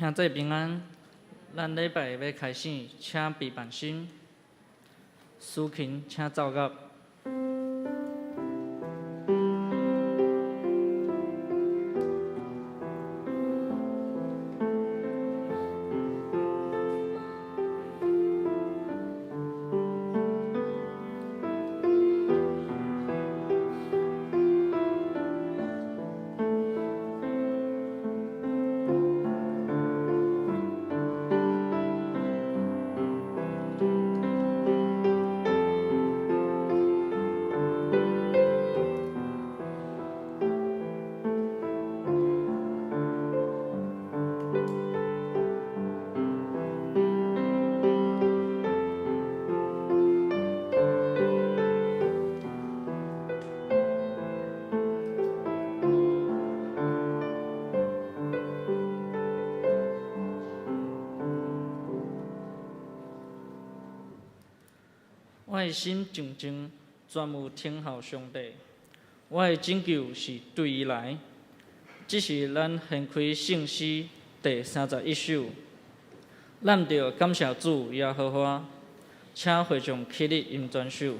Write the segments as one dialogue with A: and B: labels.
A: 兄弟平安，咱禮拜欲開始，請備辦心，司琴請奏樂。我的心靜靜，專務聽候上帝。我的拯救是對伊來。這是咱掀開聖詩第31首。咱著感謝主耶和華，請會眾起立吟全首。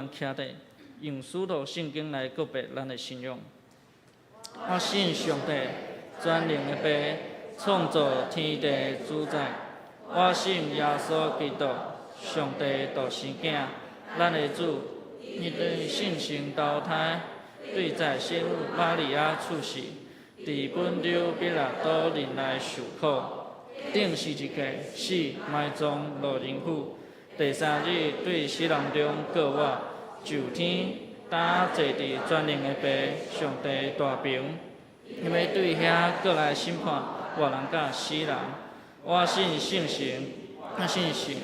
A: 阮徛底，用使徒信經來告白咱的信仰。我信上帝，全能的父，創造天地主宰。我信耶穌基督，上帝獨生囝，咱的主，伊對聖神投胎，對在聖母瑪利亞出世，佇本丟彼拉多忍耐受苦，釘十字架死埋葬落人府，第三日對死人中復活，上天，擔坐佇全能的父上帝大爿，伊欲對遐閣來審判活人佮死人。我信聖神，我信聖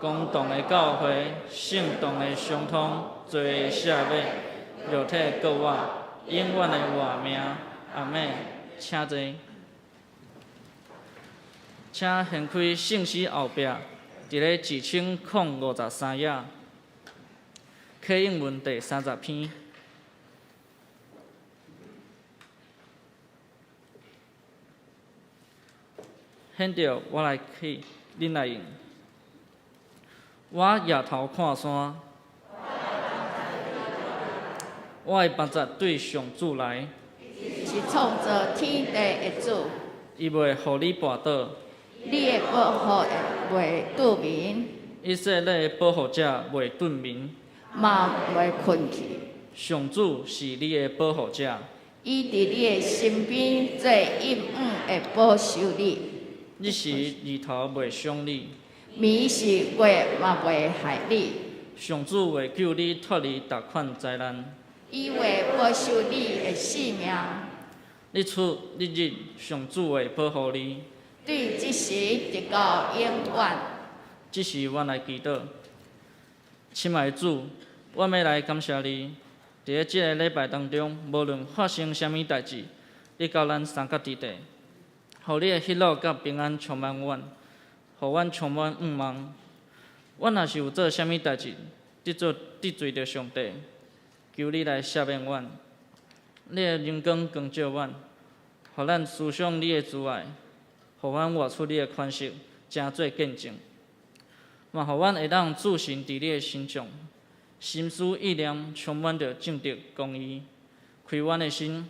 A: 公同的教會，聖徒的相通，罪的赦免，肉體復活，永遠的活命。阿們，請坐。請掀開聖詩後壁，佇咧1053頁，啟應文第30篇。現在我來去，恁來應。我抬頭看山，我的幫助對上主來。
B: 是創造天地的主。
A: 伊袂予你跋倒。
B: 你的保護袂頓眠。
A: 以色列的保護者袂頓眠。
B: 嘛袂睏去。
A: 上主是你的保護者。
B: 伊佇你的身邊做永遠的保守你。
A: 日時日頭袂傷你。
B: 暝時月嘛袂害你。
A: 上主會救你脫離逐款災難。
B: 伊會保守你的性命。
A: 日出日入，上主會保護你。
B: 對這時直到永遠。
A: 這時，阮來祈禱。親愛的主，阮欲來感謝你。佇咧這个禮拜當中，無論發生啥物代誌，你佮咱相佮佇底，予你的喜樂佮平安充滿阮，予阮充滿向望。阮若是有做啥物代誌，得罪著上帝，求你來赦免阮。你的榮光光照阮，予咱思想你的慈愛，予阮活出你的款式，成做見證。嘛，予阮會當駐身佇你的身上，心思意念充滿著正直公義，開阮的心，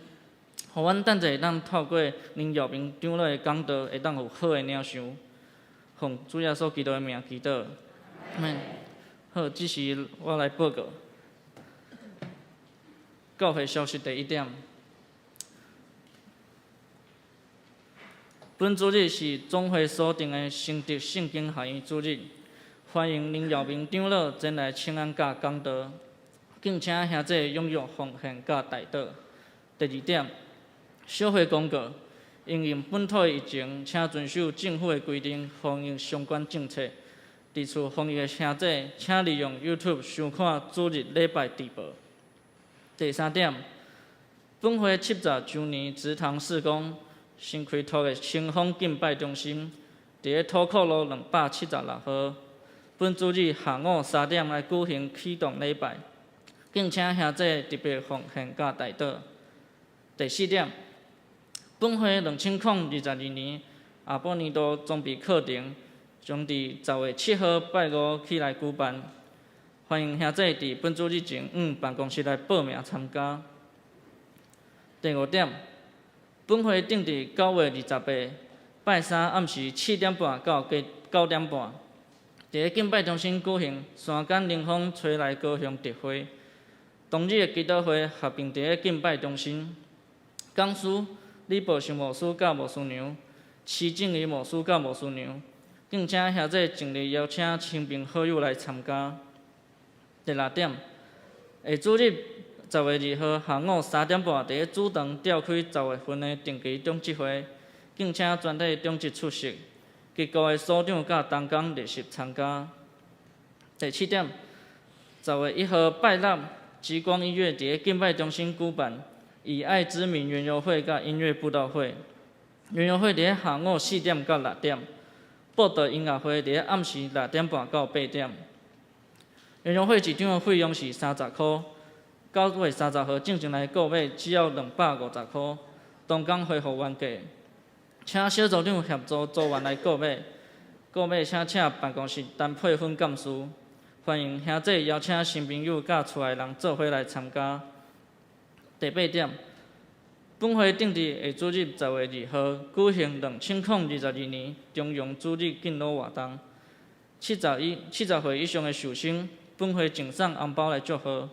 A: 予阮等陣會當透過林耀明長老的講道，會當有好的領受。奉主耶穌基督的名祈禱，阿們。好，這時我來報告教會消息第一點。本主日是總會所定的新竹聖經學院主日，歡迎林耀明長老前來請安佮講道，敬請兄弟踴躍奉獻佮代禱。第二點，小會公告，因應本土的疫情，請遵守政府的規定，防疫相關政策。佇厝防疫的兄弟，請利用 YouTube 收看主日禮拜直播。第三點，本會70週年植堂事工新開拓的清風敬拜中心，佇咧土庫路276號。本主日下午3點來舉行啟動禮拜，敬請兄弟特別奉獻佮代禱。第四點，本會2022年下半年度裝備課程將佇10月7號拜五起來舉辦，歡迎兄弟佇本主日前向辦公室來報名參加。第五點，本會定佇9月28拜三暗時7點半到9點半，佇咧敬拜中心舉行山間靈風吹來高雄特會。當日的祈禱會合併佇咧敬拜中心，講師李寶生牧師佮牧師娘，徐靜怡牧師佮牧師娘，敬請兄弟盡力邀請親朋好友來參加。第六點，下主日10月2號下午3點半，佇咧主堂召開10月份的定期長執會，敬請全體長執出席，及各位所長佮同工列席參加。第七點，10月1號拜六，極光音樂佇咧敬拜中心舉辦以愛之名園遊會佮音樂佈道會。園遊會佇咧下午4點到6點，佈道音樂會佇咧暗時6點半到8點。園遊會一場的費用是30箍，9月30號進前來購買只要250箍，同工恢復原價。請小組長協助組員來購買，購買請請辦公室陳佩芬幹事。歡迎兄弟邀請新朋友佮厝內人做伙來參加。第八點，本會定佇下主日10月2號舉行2022年重陽主日敬老活動。70歲以上的壽星，本會贈送紅包來祝賀。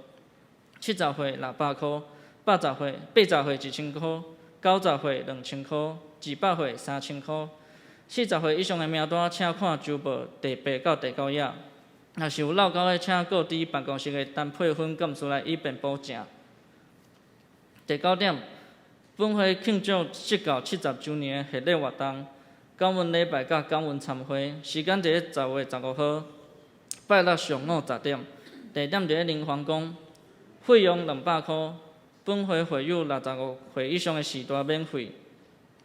A: 70歲600箍，80歲80歲1000箍，90歲2000箍，200歲3000箍。40歲以上的名單，請看週報第八到第九頁。若是有落勾的，請告知辦公室的陳佩芬幹事來以便補正。第九點，本會慶祝釋教70週年的賀禮活動，感恩禮拜佮感恩餐會，時間佇咧10月15號，拜六上午10點，地點佇咧林皇宮，費用200箍。本會會友65歲以上的序大免費，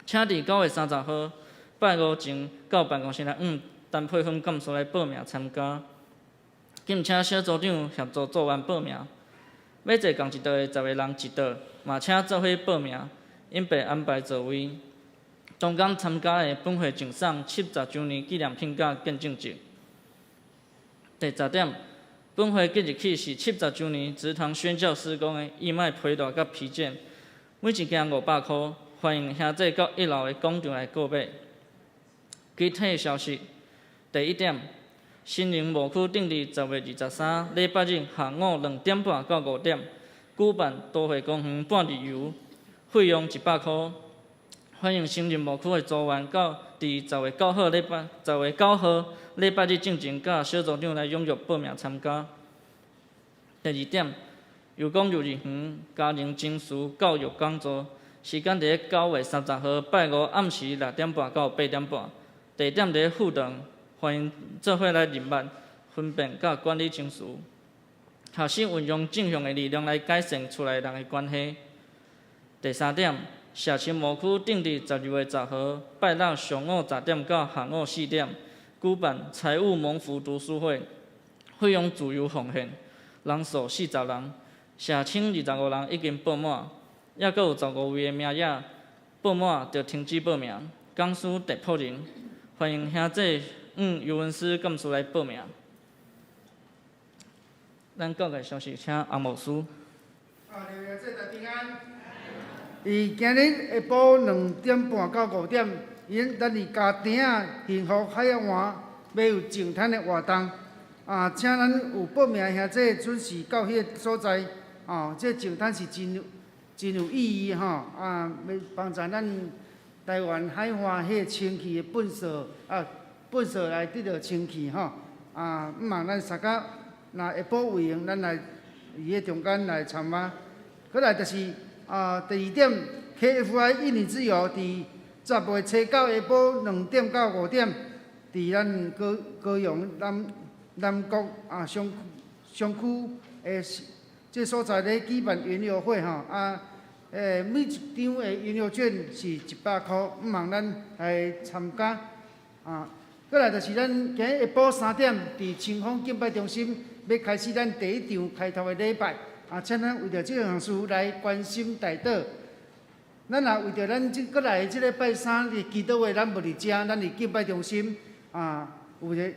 A: 請佇9月30號拜五前到辦公室來向陳佩芬幹事來報名參加。謹請小組長協助組員報名。欲坐仝一桌的10個人一桌，嘛請做伙報名，以便安排座位。當天參加的本會贈送70週年紀念品佮見證冊。第十點，本會即日起是70週年植堂宣教事工的義賣皮帶佮皮件，每一件500箍，歡迎兄弟到一樓的廣場來購買。其他消息，第一點，新營牧區定佇10月23禮拜日下午2點半到5點，舉辦都會公園半日遊，費用100箍。歡迎新營牧區的組員到佇10月9號禮拜日進前，佮小組長來踴躍報名參加。第二點，祐廣幼兒園家庭真慈教育講座，時間佇咧9月30號拜五暗時6點半到8點半，地點佇咧富堂，歡迎做伙來認捌、分辨佮管理情緒，學習運用正向的力量來改善厝內人的關係。第三點，社區牧區定佇12月10號拜六上午10點到下午4點，舉辦財務蒙福讀書會，費用自由奉獻，人數40人，社青25人已經報滿，猶閣有15位的名額，報滿就停止報名。講師鄭破仁，歡迎兄弟向尤文斯幹事來報名。咱教界消息，請洪牧師。
C: 啊，劉爺這台平安。伊今日下晡2點半到5點，𪜶咱佇家埕仔幸福海岸欲有淨灘的活動，啊，請咱有報名的兄弟準時到彼个所在，哦，這淨灘是真真有意義吼，啊，欲幫助咱台灣海岸彼個清氣的糞掃啊，糞掃來得著清氣吼，啊，毋望咱大家若下晡有閒，咱來佇彼中間來參加。閣來就是啊，第二點，KFI 印尼之遊佇10月初九下晡2點到5點，佇咱高高雄南南國啊商商區的這所在咧舉辦園遊會吼啊，每一張的園遊券是100箍，毋望咱來參加啊。閣來就是咱今日下晡3點，佇清風敬拜中心欲開始咱第一場開頭的禮拜。啊，請咱為著這項事來關心代禱。咱也為著咱這閣來的這個拜三的祈禱會，咱無佇遮，咱佇敬拜中心啊，有一個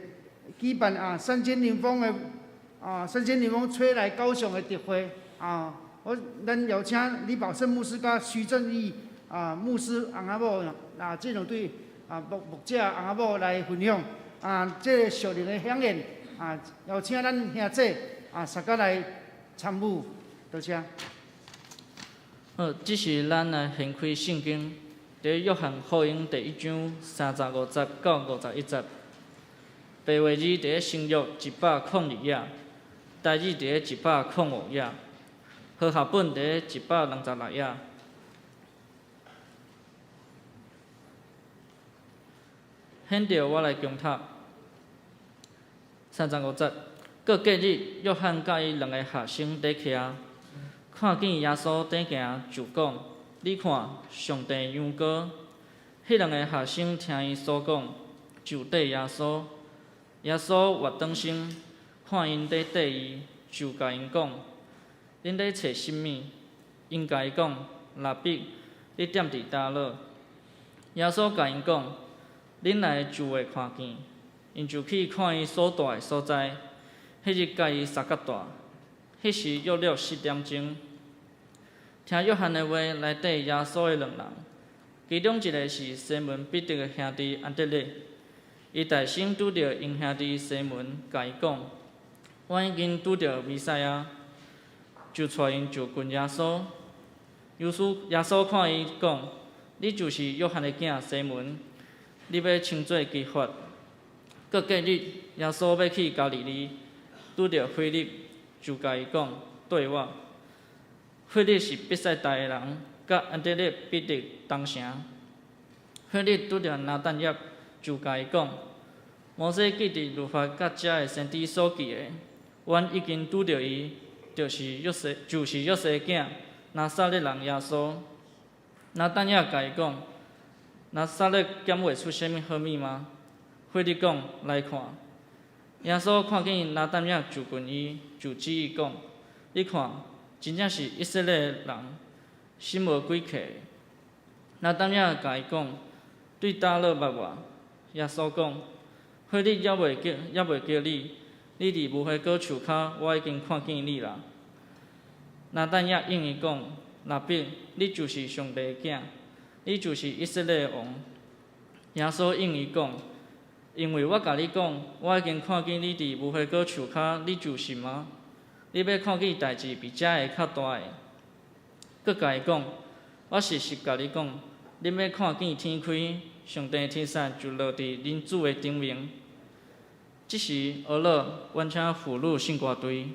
C: 舉辦啊三千靈風的啊三千靈風吹來高雄的特會啊，我咱邀請李寶勝牧師佮徐正義啊牧師翁仔某啊這兩對啊牧牧者翁仔某來分享啊這個屬靈的饗宴啊，邀請咱兄弟啊，大家來參與，多謝。
A: 好，這時咱來掀開聖經，佇約翰福音第一章35節到51節。白話字佇咧新約102頁，台語佇咧105頁，和合本佇咧166頁。現著我來恭讀35節。過隔日，約翰佮伊兩个學生佇徛，看見耶穌佇行，就講：你看，上帝羊羔。彼兩个學生聽伊所講，就綴耶穌。耶穌倚轉身，看𪜶佇綴伊，就共𪜶講：恁咧揣啥物？𪜶共伊講：拉比，你踮佇佗落？耶穌共𪜶講：恁來就會看見。𪜶就去看伊所蹛的所在。彼日共伊殺甲大。彼時約略10點鐘，聽約翰的話來綴耶穌的兩人，其中一个是西門彼得的兄弟安德烈。伊大聲拄著𪜶兄弟西門，共伊講：阮已經拄著彌賽亞，就帶𪜶就近耶穌。耶穌看伊講：你就是約翰的囝西門，你欲稱做基法。閣隔日，耶穌欲去加利利，拄著腓力，就共伊講：綴我。腓力是伯賽大的人，佮安德烈、彼得同城。腓力拄著拿但業，就共伊講：摩西記佇律法佮遮的先知所記的，阮已經拄著伊，就是約瑟的囝，拿撒勒人耶穌。拿但業共伊講：拿撒勒敢會出啥物好物嗎？腓力講：來看。耶穌看見拿但業就近伊，就指伊講：你看，真正是以色列人，心無詭計。拿但業共伊講：對佗落捌我？耶穌講：腓力猶未叫你，你佇無花果樹跤，我已經看見你啦。拿但業應伊講：拉比，你就是上帝的囝，你就是以色列的王。耶穌應伊講：因為我共你講，我已經看見你佇無花果樹跤，你就信嗎？你欲看見代誌比這个較大的。閣共伊講：我實實共你講，恁欲看見天開，上帝天使就落佇人子的頂面。這時，呵咾，阮請婦女聖歌隊。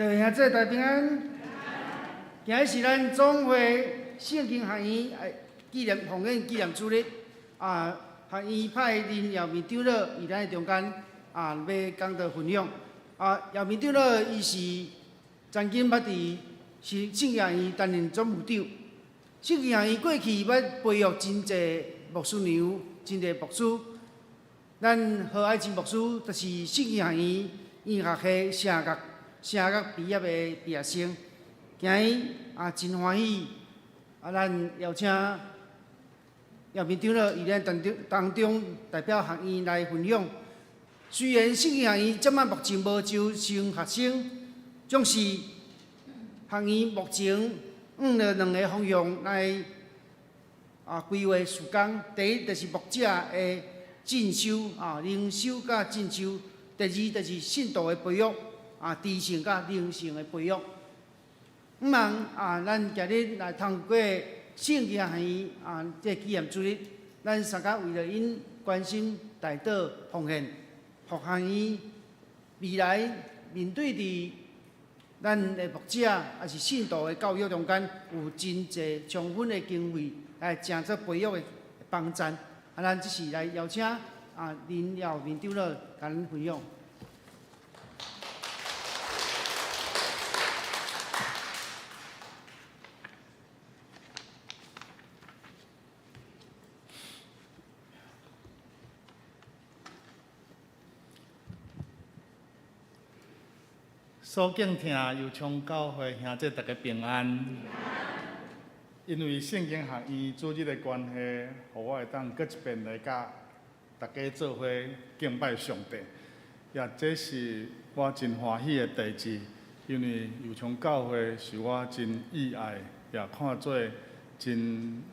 C: 各位兄弟大平安。今日是咱总会圣经学院纪念奉献纪念主日啊，学院派林耀明长老伫咱的中间啊，欲讲道分享啊。耀明长老伊是曾经捌伫是圣经学院担任总务长。圣经学院过去捌培育真济牧师娘，真济牧师。咱何爱珍牧师就是圣经学院医学系声乐毕业的毕业生，今日啊真欢喜啊！咱邀请耀明长老伫咱当中当中代表学院来分享。虽然圣经学院这摆目前无招收学生，总是学院目前向著两个方向来啊规划事工。第一就是牧者的进修啊，灵修佮进修；第二就是信徒的培育。啊，知性佮灵性的培育。毋茫啊，咱今日来通过圣经学院啊，这纪念主日，咱三家为著𪜶关心代祷奉献，予学院未来面对伫咱的牧者抑是信徒的教育中间，有真济充分的经费来成做培育的帮赞。啊，咱这时来邀请啊林耀明长老共咱分享。
D: 所敬听右昌教会兄弟大家平安。因为圣经学院主日的关系，予我会当阁一遍来佮大家做伙敬拜上帝，也这是我真欢喜的代志。因为右昌教会是我真意爱，也看做真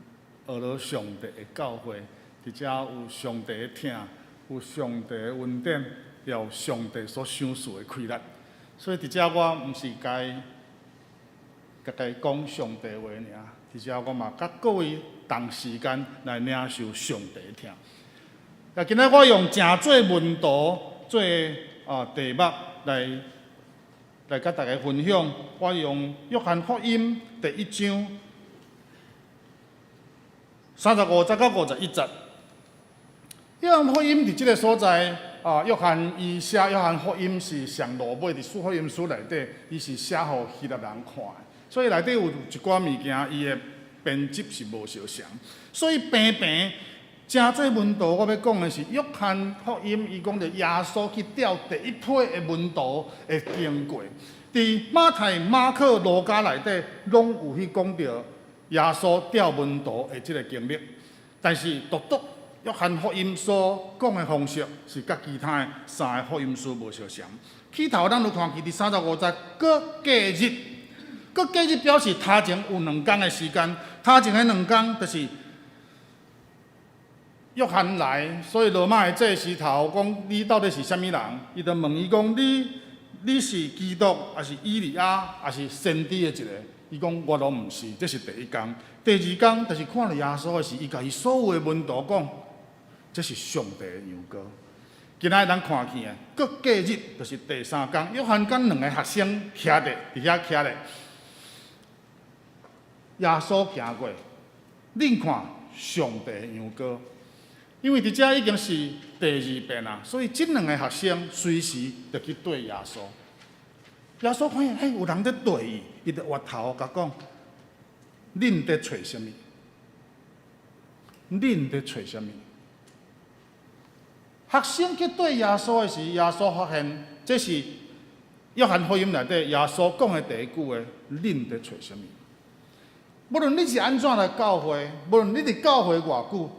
D: 学了上帝的教会，伫遮有上帝的疼，有上帝的恩典，也有上帝所赏赐的气力。所以伫遮我毋是该家己讲上帝话尔，伫遮我嘛佮各位同时间来领受上帝的疼。啊，今仔我用成做门徒做啊题目来来佮大家分享。我用约翰福音第一章35节到51节。约翰福音伫这个所在。啊，约翰伊写约翰福音是上落尾伫四福音书内底，伊是写予希腊人看的，所以内底有一寡物件，伊的编辑是无相仝。所以平平成做门徒，我欲讲的是约翰福音，伊讲著耶稣去钓第一批的门徒的经过。伫马太、马可、路加内底，拢有去讲著耶稣钓门徒的这个经历，但是独独约翰福音所讲的方式是佮其他的三个福音书无相仝。起头咱有看见伫35节，阁过日，阁过日表示头前有两工的时间，头前的两工就是约翰来，所以罗马的祭司头讲，你到底是啥物人？伊就问伊讲，你是基督，抑是以利亚，抑是先知的一个？伊讲我拢毋是，这是第一工。第二工就是看著耶稣的时，伊共伊所有的门徒讲，这是上帝的羊羔。今仔咱看见的，阁过日就是第三工。约翰佮两个学生徛咧，伫遐徛咧。耶稣行过，恁看上帝的羊羔。因为伫遮已经是第二遍啊，所以这两个学生随时就去缀耶稣。耶稣看见，嘿，有人伫缀伊，伊就回头共讲：恁伫揣啥物？恁伫揣啥物？学生去缀耶稣的时，耶稣发现这是約翰福音內底耶穌講的第一句話：恁佇揣啥物？無論你是按怎來教會，無論你佇教會偌久，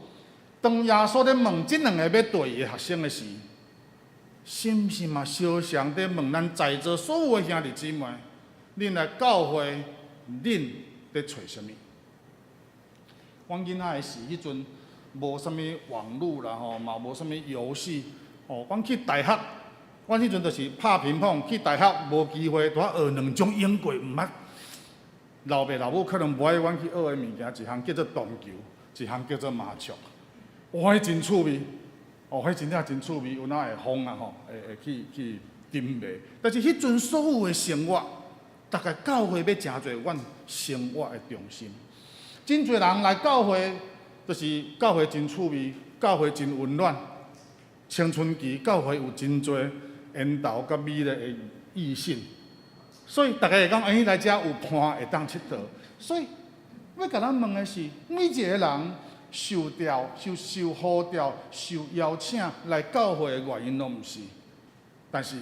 D: 當耶穌咧問這兩個欲綴伊的學生的時，是毋是嘛相像佇問咱在座所有的兄弟姊妹？恁來教會，恁佇揣啥物？阮囡仔的時，彼陣無啥物網路啦吼，嘛無啥物遊戲吼。阮去大學，阮彼陣就是拍乒乓，去大學無機會，拄仔學兩種用過，毋捌。老爸老母可能無愛阮去學的物件，一項叫做撞球，一項叫做麻將。哇，彼真趣味，哦，彼真正真趣味，有哪會瘋啊吼，會去沉迷。但是彼陣所有的生活，逐家教會欲成做阮生活的中心。真濟人來教會，就是教會真趣味，教會真溫暖。青春期教會有真濟緣投佮美麗的異性，所以逐家會講，欸，來遮有伴會當𨑨迌。所以欲共咱問的是，每一個人受召、受呼召、受邀請來教會的原因攏毋是。但是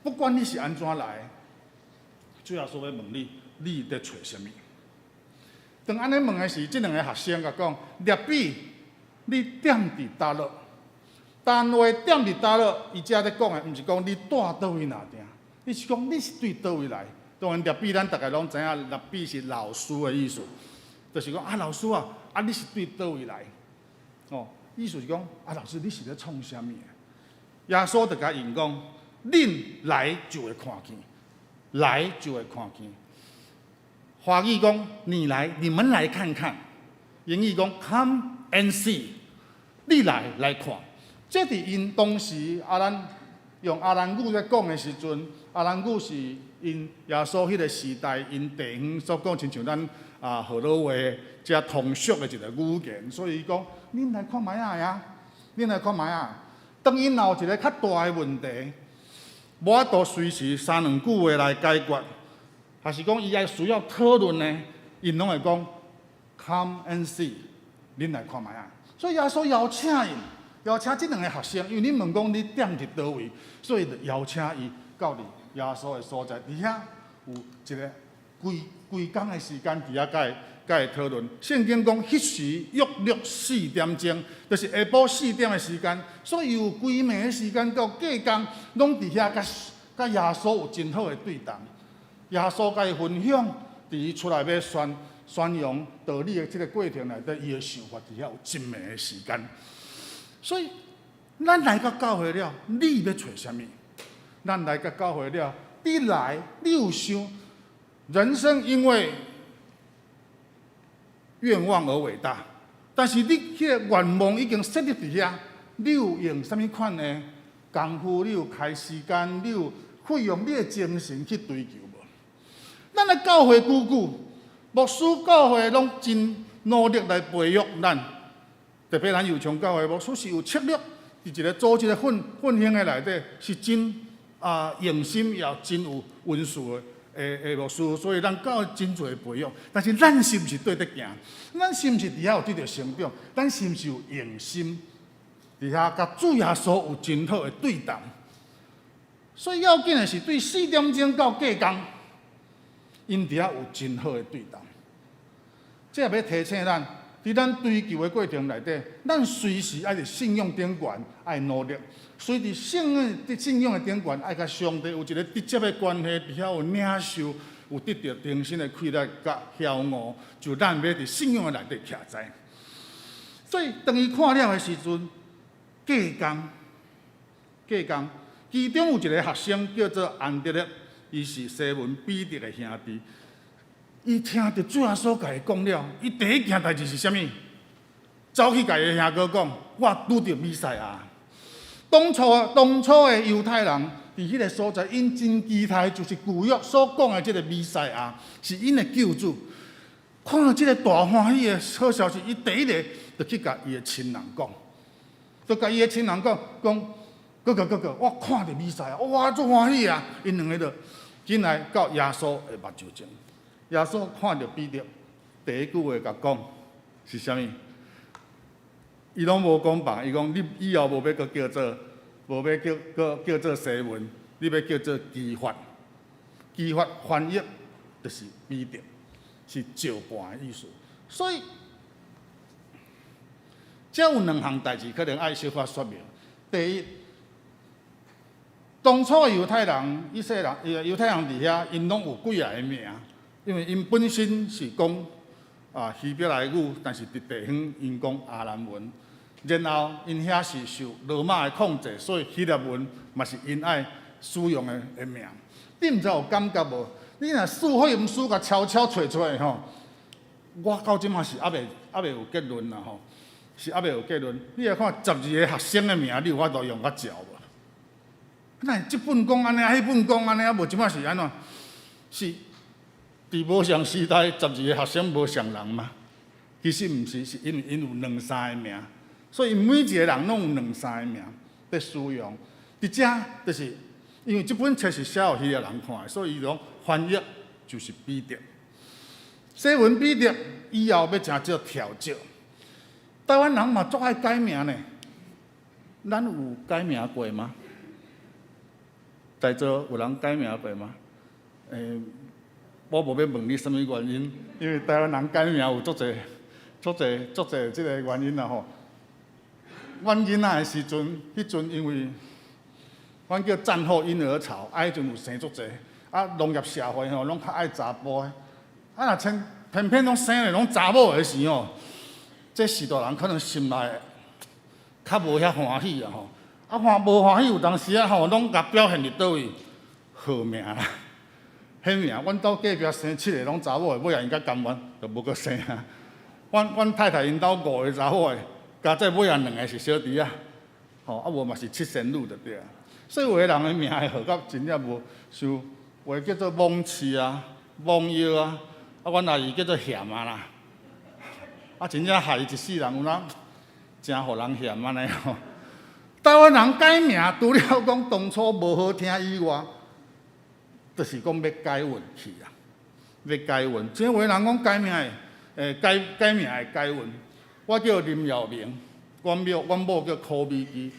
D: 不管你是按怎來，主耶穌欲問你，你佇揣啥物？當按呢問的時，這兩個學生共講：拉比，你踮佇佗落？單話踮佇佗落，伊遮咧講的，毋是講你蹛佗位哪定，你是講你是對佗位來。當然，拉比咱逐家攏知影，拉比是老師的意思，就是講啊，老師啊，啊你是對佗位來？哦，意思是講啊，老師你是咧創啥物？耶穌就共𪜶講：恁來就會看見，來就會看見。華語講你來，你們來看看。英語講 Come and see，你來來看。這佇𪜶當時阿蘭用阿蘭語咧講的時陣，阿蘭語是𪜶耶穌彼個時代𪜶地方所講，親像咱啊河洛話遮通俗的一個語言，所以伊講恁來看覓仔呀，恁來看覓仔。當𪜶若有一個較大的問題，無法度隨時三兩句話來解決，還是講伊愛需要討論的，𪜶攏會講 Come and see，恁來看覓仔。所以耶穌邀請𪜶，邀請這兩个學生，因為恁問講你踮佇佗位，所以就邀請伊到佇耶穌的所在，佇遐有一个規規工的時間佇遐共伊討論。聖經講，彼時約略四點鐘，就是下晡四點的時間，所以有規暝的時間到隔工，攏佇遐佮耶穌有真好的對談。耶穌共伊分享，佇伊出來欲宣揚道理的這个過程內底，伊的想法佇遐有一暝的時間。所以，咱來到教會了，你欲揣啥物？咱來到教會了，你來，你有想人生因為願望而偉大，但是你彼個願望已經設立佇遐，你有用啥物款的功夫？你有開時間？你有費用你的精神去追求無？咱來教會久久，牧師教會攏真努力來培育咱，特別咱右昌教會牧師是有策略，佇一個組織的訓興的內底是真啊用心也真有恩賜的牧師，所以咱教會真濟培育。但是咱是毋是綴咧行？咱是毋是佇遐有得著成長？咱是毋是有用心佇遐佮主耶穌有真好的對談？所以要緊的是對四點鐘到隔工，𪜶佇遐有真好的對談。這也欲提醒咱，佇咱追求的過程內底，咱隨時愛佇信仰頂懸愛努力，隨佇信仰的頂懸愛佮上帝有一個直接的關係，佇遐有領受，有得著重新的氣力佮曉悟，就咱欲佇信仰的內底徛在。所以當伊看了的時陣，隔工，隔工，其中有一個學生叫做安德烈，伊是西門彼得的兄弟。伊聽著主耶穌共伊講了，伊第一件代誌是啥物？走去共伊的兄哥講：我拄著彌賽亞。當初的猶太人佇彼个所在，𪜶真期待就是舊約所講的這个彌賽亞，是𪜶的救主。看著這个大歡喜的好消息，伊第一个就去共伊的親人講，就共伊的親人講講，哥哥哥哥，我看著彌賽亞，哇，足歡喜啊！𪜶兩个就進來到耶穌的目睭前。耶穌看著彼得，第一句話共講是啥物？伊攏無講別，伊講你以後無欲閣叫做，無欲叫閣叫做西門，你欲叫做磯法。基法翻譯就是彼得，是石盤的意思。所以，這有兩項代誌可能愛小可說明。第一，當初猶太人、以色列人、猶太人佇遐，𪜶攏有幾仔个名，因為𪜶本身是講希伯來語，但是佇地方𪜶講亞蘭文。然後𪜶遐是受羅馬的控制，所以希臘文嘛是𪜶愛使用的名。你毋知有感覺無？你若四福音書共悄悄揣出來吼，我到這馬是猶未有結論啦吼，是猶未有結論。你來看12個學生的名，你有法度用較照無？哪會這本講按呢，彼本講按呢，啊無這馬是按怎？是佇無仝時代，十二個學生無仝人嗎？其實毋是，是因為𪜶有兩三個名，所以每一個人攏有兩三個名佇使用。佇遮就是因為這本冊是寫予希臘人看的，所以伊講翻譯就是彼得。西門彼得以後欲成做柱石。台灣人嘛足愛改名呢，咱有改名過嗎？在座有人改名過嗎？我無欲問你啥物原因，因為台灣人改名有足濟、足濟、足濟這个原因啦吼。阮囡仔的時陣，彼陣因為阮叫戰後嬰兒潮，啊，彼陣有生足濟，啊，農業社會吼，攏較愛查埔的，啊，若親偏偏攏生的攏查某的時吼，這序大人可能心內較無遐歡喜啊吼。啊，歡無歡喜有當時啊吼，攏共表現佇佗位號名啦，彼名，阮兜隔壁生七个攏查某的，尾仔𪜶才甘願，就無閣生啊。阮太太𪜶兜五个查某的，加這尾仔兩个是小弟仔，吼，啊無嘛是七仙女就對啊。所以有的人的名會號甲真正無像，有的叫做罔市啊、罔藥啊，啊，阮阿姨叫做嫌啊啦，啊，真正害伊一世人有哪誠予人嫌按呢吼。台灣人改名，除了講當初無好聽以外，就是講欲改運氣啊，欲改運。這有的人講改名會，改名會改運。我叫林耀明，阮某叫柯美姬。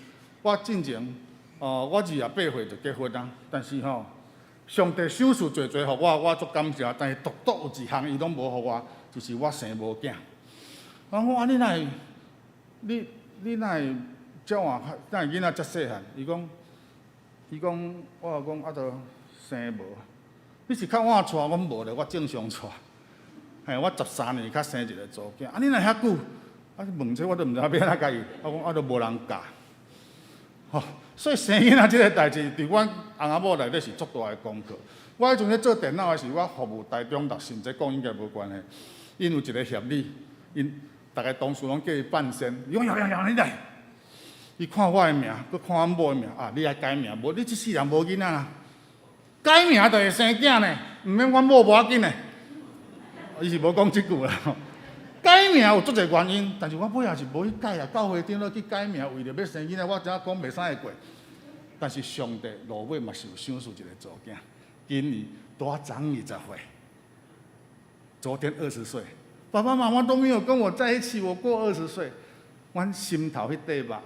D: 我進前，我28歲就結婚啊，但是吼，上帝賞賜濟濟予我，我足感謝。但是獨獨有一項伊攏無予我，就是我生無囝。我講啊，你哪會，你哪會遮晚，哪會囡仔遮細漢？伊講，我講啊，都生無。你是較晚娶，阮無咧，我正常娶。嘿，我13年才生一个查某囝。啊，你哪遐久？啊，問這我都毋知影欲按怎共伊。我講啊，都無人教。吼，所以生囡仔這个代誌，佇阮翁仔某內底是足大的功課。我彼陣咧做電腦的時，我服務台中六信，這講應該無關係。𪜶有一个協理，𪜶逐个同事攏叫伊半仙。伊講耀耀耀，你來。伊看我的名，閣看阮某的名，啊，你愛改名，無你這世人無囡仔啦。改名就會生囝呢，毋免阮某無要緊的。伊是無講這句啦。改名有足濟原因，但是我尾仔是無去改啊。教會長老去改名，為著欲生囡仔，我知影講袂使會過。但是上帝落尾嘛是有賞賜一个查某囝，今年拄仔長20歲，昨天20歲，爸爸媽媽都沒有跟我在一起，我過20歲，阮心頭彼塊肉，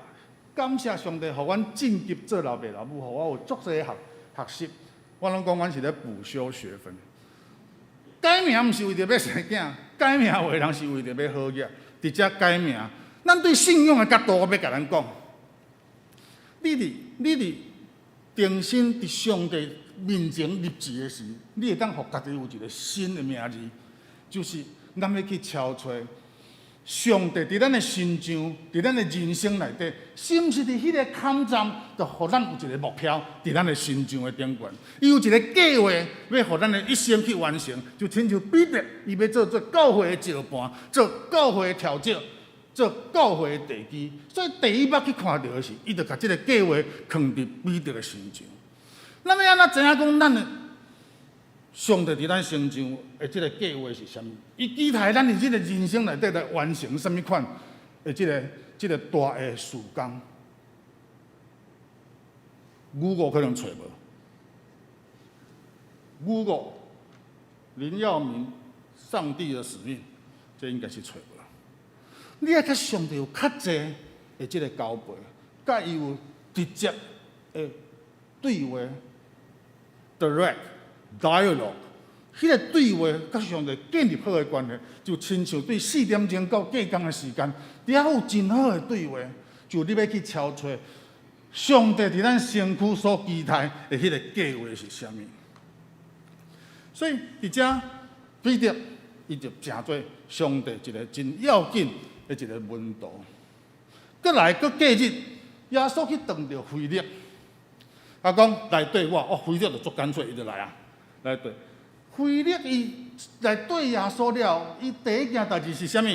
D: 感謝上帝，予阮晉級做老爸老母，予我有足濟學習。我攏講阮是咧補修學分。改名毋是為著欲生囝，改名有的人是為著欲好額，佇遮改名。咱對信仰的角度，我欲共咱講。你佇重新佇上帝面前立志的時，你會當予家己有一个新的名字，就是咱欲去敲揣上帝佇咱的身上，佇咱的人生內底，是毋是佇彼个坎站，就予咱有一个目標，佇咱的身上的頂懸。伊有一个計劃，欲予咱的一生去完成，就親像彼得，伊欲做教會的石盤，做教會的柱石，做教會的地基。所以第一擺去看著的是，伊就共這个計劃囥佇彼得的身上。咱欲按怎知影講咱的上帝佇咱身上的這个計劃是啥物？伊期待咱佇這个人生內底來完成啥物款的這个大的事工？Google 可能揣無。Google 林耀明上帝的使命，這應該是揣無。你愛佮上帝有較濟的這个交陪，佮伊有直接的對話，direct。dialogue，彼個對話佮上帝建立好的關係，就親像對4點鐘到隔工的時間，佇遐有真好的對話，就你欲去敲揣上帝佇咱身軀所期待的彼個計劃是啥物？所以佇遮彼得伊就成做上帝一個真要緊的一個門徒。閣來閣隔日，耶穌去碰著腓力，啊講來綴我，哦，腓力就足乾脆，伊就來啊，來綴。腓力伊來綴耶穌了，伊第一件代誌是啥物？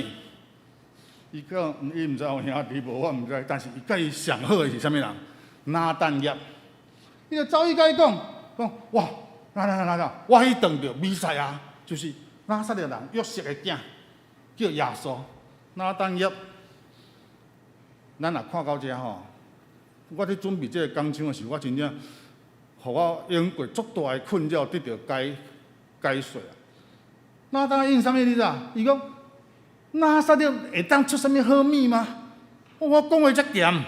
D: 伊講伊毋知有兄弟無，我毋知，但是伊佮伊上好的是啥物人？拿但業。伊就走去共伊講，講哇，來來來來，我去碰著彌賽亞，就是拿撒勒人約瑟的囝，叫耶穌。拿但業，咱若看到遮吼，我佇準備這个講章的時，我真正予我用過足大的困擾，得著解解說啊。拿但業應啥物你知？伊講拿撒勒會當出啥物好物嗎？我講話遮鹹。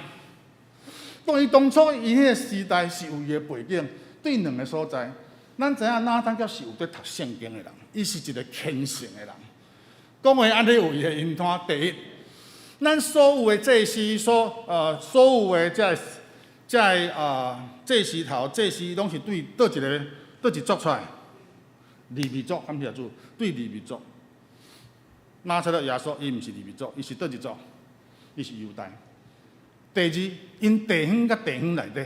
D: 當伊當初伊彼个時代是有伊的背景，對兩个所在，咱知影拿但業是有佇讀聖經的人，伊是一个虔誠的人。講話按呢有伊的音通。第一，咱所有的祭司，所有的這个祭司頭、祭司，攏是對佗一族出來？利未族，感謝主，對利未族。拿撒勒耶穌，伊毋是利未族，伊是佗一族？伊是猶大。第二，𪜶地方佮地方內底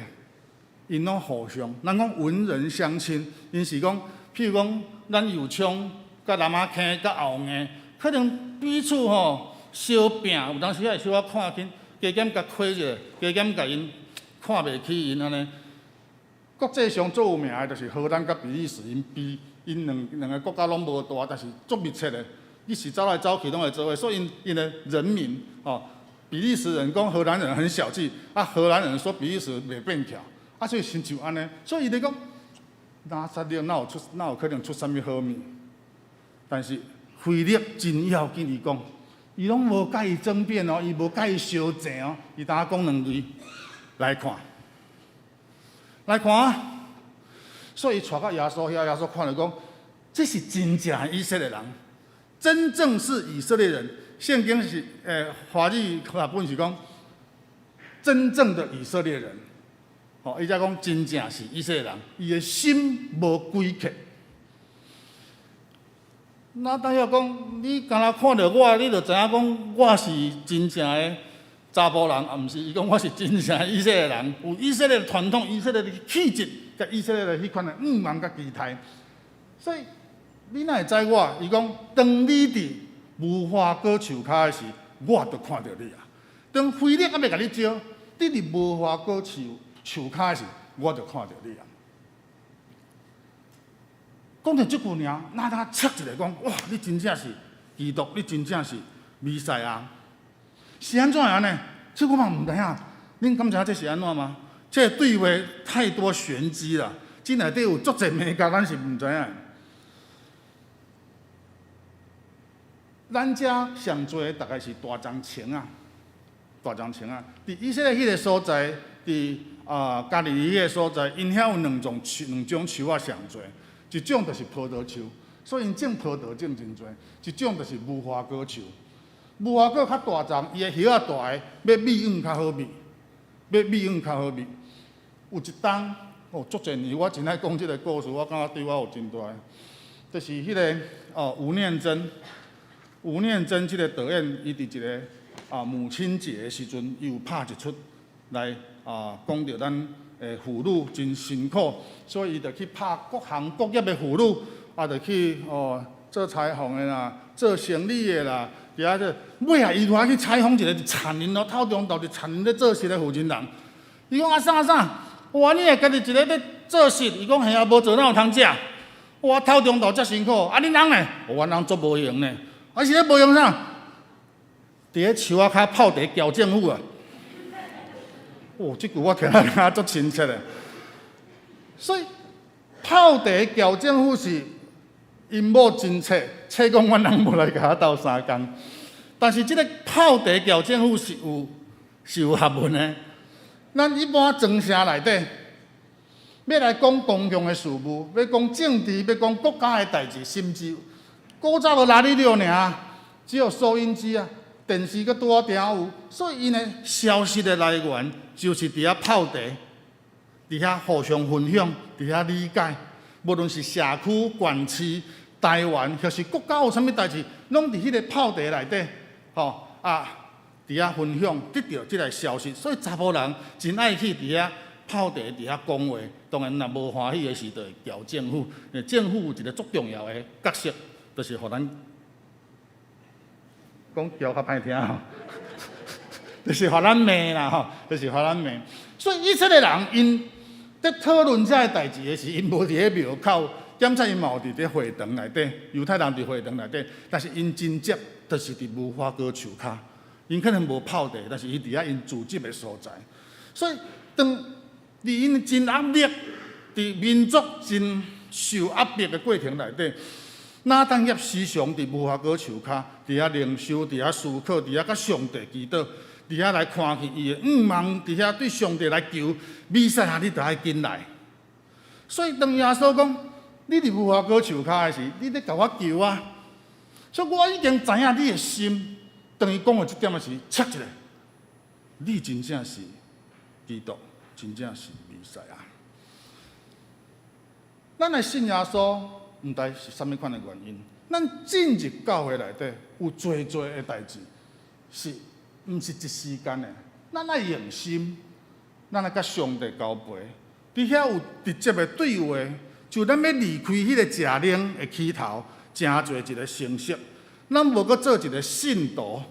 D: ，𪜶攏互相，咱講文人相親，𪜶是講，譬如講，咱右昌佮南仔坑佮後營，可能彼此吼相拚，有當時會小可看輕，加減共虧者，加減共𪜶看袂起𪜶按呢。國際上最有名的就是荷蘭佮比利時，𪜶比𪜶兩兩个國家攏無大，但是足密切的，一起走來走去攏會做伙，所以𪜶的人民吼，比利時人講荷蘭人很小氣，啊荷蘭人說比利時袂變巧，啊所以親像按呢，所以伊咧講拿撒勒哪有可能出啥物好物？但是腓力真要緊，伊講，伊攏無佮伊爭辯哦，伊無佮伊相爭哦，伊焦講兩句，來看，來看啊！所以伊𤆬到耶穌遐，耶穌看著講，這是真正以色列人，真正是以色列人。聖經是華語譯本是講真正的以色列人，吼，伊才講真正是以色列人，伊的心無詭譎。拿但業講，你敢若看著我，你就知影講我是真正的查埔人，啊，毋是？伊講我是真正的以色列人，有以色列的傳統、以色列的氣質，佮以色列的彼款的願望佮期待。所以你哪會知我？伊講，當你佇無花果樹跤的時，我就看著你啊。當腓力猶未共你招，你佇無花果樹樹跤的時，我就看著你啊。講著這句爾，拿但業一下講，哇！你真正是基督，你真正是彌賽亞，是按怎樣呢？這我嘛毋知影。恁敢知影這是按怎嗎？這個對話太多玄機啦，這內底有足濟眉角，咱是毋知影。咱遮上濟大概是大欉蟲仔，大欉蟲仔。佇以色列彼个所在，佇加利利彼个所在，𪜶遐有兩種樹，兩種樹仔上濟。一種就是葡萄樹，所以𪜶種葡萄種真濟；一種就是無花果樹，無花果較大叢，伊的葉仔大个，欲蜜黃較好蜜，欲蜜黃較好蜜。有一冬，哦，足濟年，我真愛講這个故事，我感覺對我有真大的，就是彼个哦，吳念真，吳念真這个導演，伊佇一个母親節的時陣，伊有拍一齣來講著咱的婦女真辛苦，所以伊就去拍各行各業的婦女，啊，就去哦做裁縫的啦，做生理的啦，佇遐做。尾仔伊就去採訪一个佇田林咯，透中晝佇田林咧做穡的婦人人。伊講啊啥啊啥，哇！你會家己一个咧做穡？伊講嘿啊，無做哪有通食？我透中晝遮辛苦，啊恁翁呢？阮翁足無閒呢。啊是咧無閒啥？佇咧樹仔跤泡茶喬政府啊！哦，這句我聽來感覺足親切的。所以泡茶喬政府是𪜶某真冊，冊講阮翁無來共我鬥相共。但是這个泡茶喬政府是有學問的。咱一般莊城內底，欲來講公共的事務，欲講政治，欲講國家的代誌，甚至古早無拉力了爾，只有收音機啊，電視閣拄仔定有，所以𪜶的消息的來源就是佇遐泡茶，佇遐互相分享，佇遐理解。無論是社區、縣市、台灣，抑是國家有啥物代誌，攏佇彼個泡茶內底，吼啊，佇遐分享，得著這個消息。所以查埔人真愛去佇遐泡茶，佇遐講話。當然，若無歡喜的時，就會撬政府。政府有一個足重要的角色，就是予咱講撬較歹聽吼，就是予咱罵啦吼，就是予咱罵。所以以色列人𪜶佇討論這个代誌的時，𪜶無佇咧廟口，檢查𪜶嘛有佇咧會堂內底，猶太人佇會堂內底，但是𪜶真正就是佇無花果樹跤，𪜶可能無泡茶，但是伊佇遐𪜶聚集的所在。所以當佇𪜶真壓力，佇民族真受壓迫的過程內底，拿但協時常佇無花果樹跤，佇遐靈修，佇遐思考，佇遐佮上帝祈禱。佇遐來看見伊的願望，佇遐對上帝來求，彌賽亞，你著愛緊來。所以當耶穌講，你佇無花果樹跤的時，你咧共我求啊。所以我已經知影你的心。當伊講到這點的時，切一下，你真正是基督，真正是彌賽亞。咱來信耶穌，毋知是啥物款的原因。咱進入教會內底，有濟濟的代誌是。毋是一時間的，咱愛用心，咱愛佮上帝交陪。佇遐有直接的對話，就咱欲離開彼個食奶的起頭，成做一個成熟。咱無閣做一個信徒，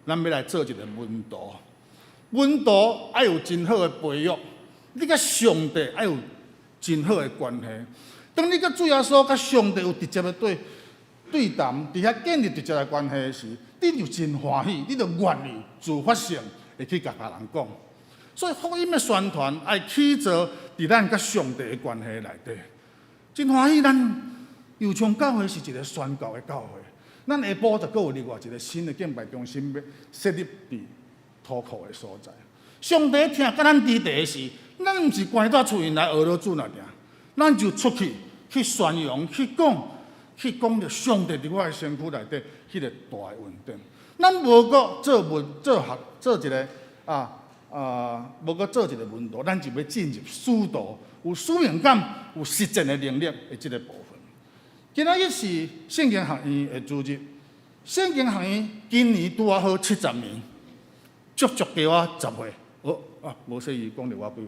D: 咱欲來做一個門徒。門徒愛有真好的培育，你佮上帝愛有真好的關係。當你佮主耶穌佮上帝有直接的對談，佇遐建立直接的關係時，你就真歡喜，你就願意自發性會去共別人講。所以福音的宣傳愛起做佇咱佮上帝的關係內底。真歡喜，咱右昌教會是一個宣教的教會。咱下晡就閣有另外一個新的敬拜中心欲設立佇土庫的所在。上帝疼佮咱佇佇的時，咱毋是關佇厝內來學老主爾爾，咱就出去去宣揚去講。去講著上帝佇我的身軀內底彼個大的恩典。咱無閣做門做學做一個啊啊，無閣做一個門徒，咱就欲進入使徒，有使命感、有實踐的能力的這個部分。今仔日是聖經學院的主日，聖經學院今年拄仔好70年，足足加我10歲。哦啊，無細意講著我幾歲。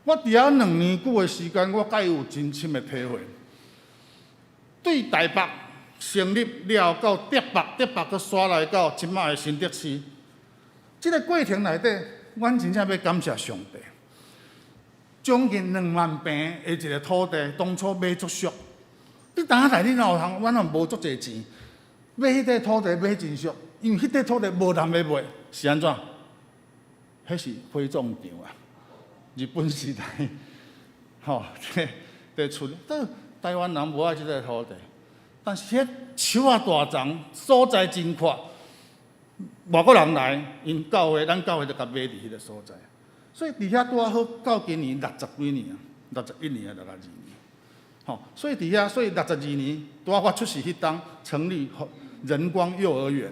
D: 我佇遐2年久的時間，我佮伊有真深的體會。對台北成立了到竹北，竹北閣徙來到這擺的新竹市，這個過程內底，阮真正欲感謝上帝。將近2萬坪的一個土地，當初買足俗。你當下來，你若有通，阮也無足濟錢，買彼塊土地買真俗，因為彼塊土地無人欲賣，是按怎？彼是火葬場啊！日本時代，吼，佇厝，台灣人無愛這個土地，但是彼樹仔大叢，所在真闊，外國人來，𪜶教會，咱教會就共買佇彼個所在，所以佇遐拄仔好到今年六十幾年啊，61年啊，62年，吼，所以佇遐，所以62年拄仔我出世彼冬成立仁光幼兒園，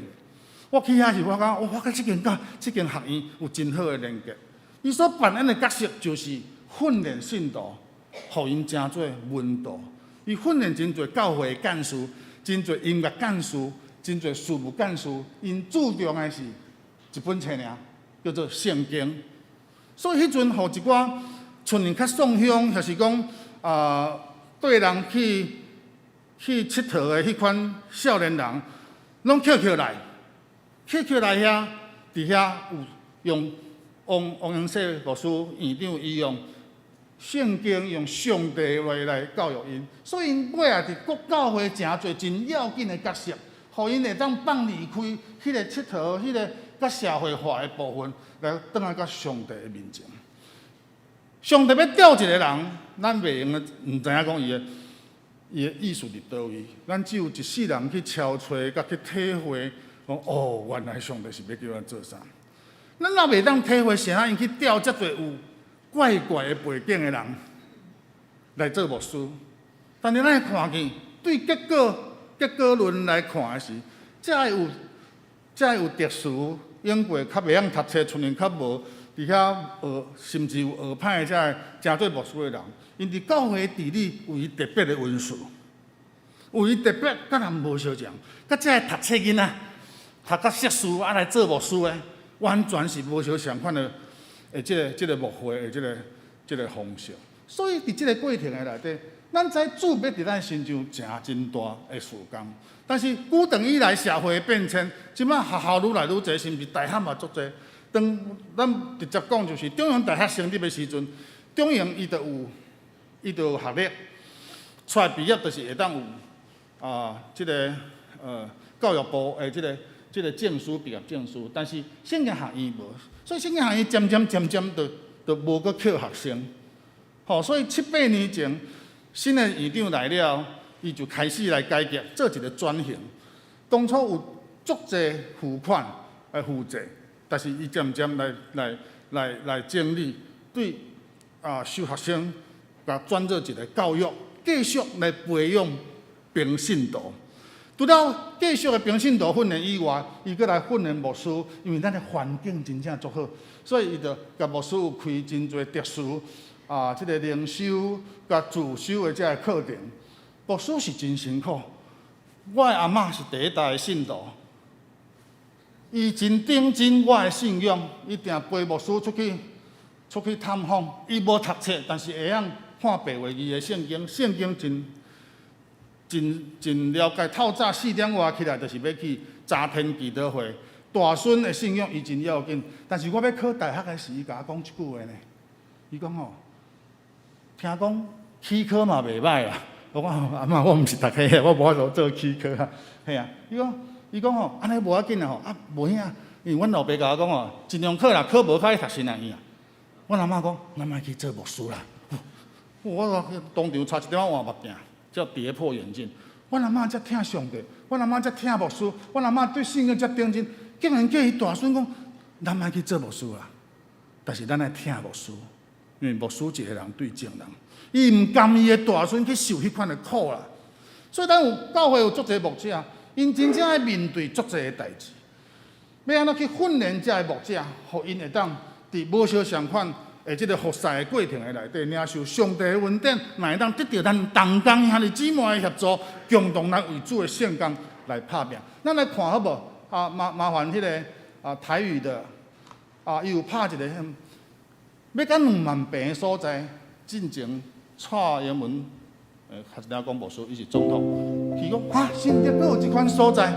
D: 我去遐時，我感覺，我佮這間學院有真好的連結。伊所扮演的角色就是訓練信徒，予𪜶成做門徒。伊訓練真濟教會幹事，真濟音樂幹事，真濟事務幹事。𪜶注重的是一本冊爾，叫做聖經。所以彼陣，予一寡親像較送鄉，抑是講啊，綴人去𨑨迌的彼款少年人，攏抾抾來，抾抾來遐，佇遐有用王王英世牧師院長伊用聖經用上帝話來教育𪜶，所以𪜶尾仔佇國教會誠濟真要緊的角色，予𪜶會當放離開彼個𨑨迌、彼個佮社會化的部分，來轉來到上帝的面前。上帝欲調一個人，咱袂用得毋知影講伊的意思佇佗位，咱只有一世人去敲揣，佮去體會，講哦，原來上帝是欲叫咱做啥。咱若袂當體會，啥人𪜶去調遮濟有怪怪的背景的人來做牧師。但是咱會看見，對結果論來看的時，這个有特殊，用過較袂曉讀冊，出面較無佇遐學，甚至有學歹的這个成做牧師的人，𪜶佇教會治理有伊特別的恩賜，有伊特別佮人無相仝，佮這个讀冊囡仔讀甲碩士啊來做牧師的，完全是無相仝款的，的這個牧會的這個方式。所以佇這個過程的內底，咱知主欲佇咱身上成真大的事工。但是古長以來社會的變遷，這擺學校愈來愈濟，甚至大學嘛足濟。當咱直接講，就是中原大學成立的時陣，中原伊就有學歷，出來畢業就是會當有啊，這個教育部的這個證書畢業證書。但是聖經學院無，所以聖經學院漸漸漸漸就無閣扣學生。吼，所以七八年前，新的院長來了，伊就開始來改革，做一個轉型。當初有足濟付款來負債，但是伊漸漸來整理，對啊收學生，共轉做一個教育，繼續來培養平信徒。除了繼續的平信徒訓練以外，伊閣來訓練牧師，因為咱的環境真正足好，所以伊就共牧師有開真濟特殊啊，這個靈修佮自修的這個課程。牧師是真辛苦，我的阿嬤是第一代的信徒，伊真頂真我的信仰，伊定陪牧師出去探訪。伊無讀冊，但是會曉看白話字的聖經，聖經真真真了解。透早4點外起來，就是欲去查天祈禱會。大孫的信仰伊真要緊，但是我欲考大學的時，伊共我講一句話呢。伊講吼，聽講起科嘛袂䆀啦。我講阿嬤，我毋是讀彼个，我無法度做起科啊。嘿啊，伊講吼，按呢無要緊啊吼，啊無影，因為阮老爸共我講吼，盡量考啦，考無較去讀神學院啊。阮阿嬤講，咱莫去做牧師啦。我當場差一點仔換目鏡，才跌破眼鏡。阮阿嬤遮疼上帝，阮阿嬤遮疼牧師，阮阿嬤對信仰遮忠貞，竟然叫伊大孫講，咱莫去做牧師啦。但是咱愛疼牧師，因為牧師一個人對眾人。伊毋甘伊的大孫去受彼款的苦啦，所以咱有教會有足濟牧者，𪜶真正愛面對足濟的代誌，欲按怎去訓練這个牧者，予𪜶會當佇無相仝款的這個服侍的過程的內底，領受上帝的恩典，嘛會當得著咱同工兄弟姊妹的協助，共同來為主的聖工來拍拚。咱來看好無？啊，麻煩彼個啊台語的啊，伊有拍一個，欲甲2萬坪的所在進前。蔡英文，較一點講牧師，伊是總統。伊講哈，新竹閣有這款所在，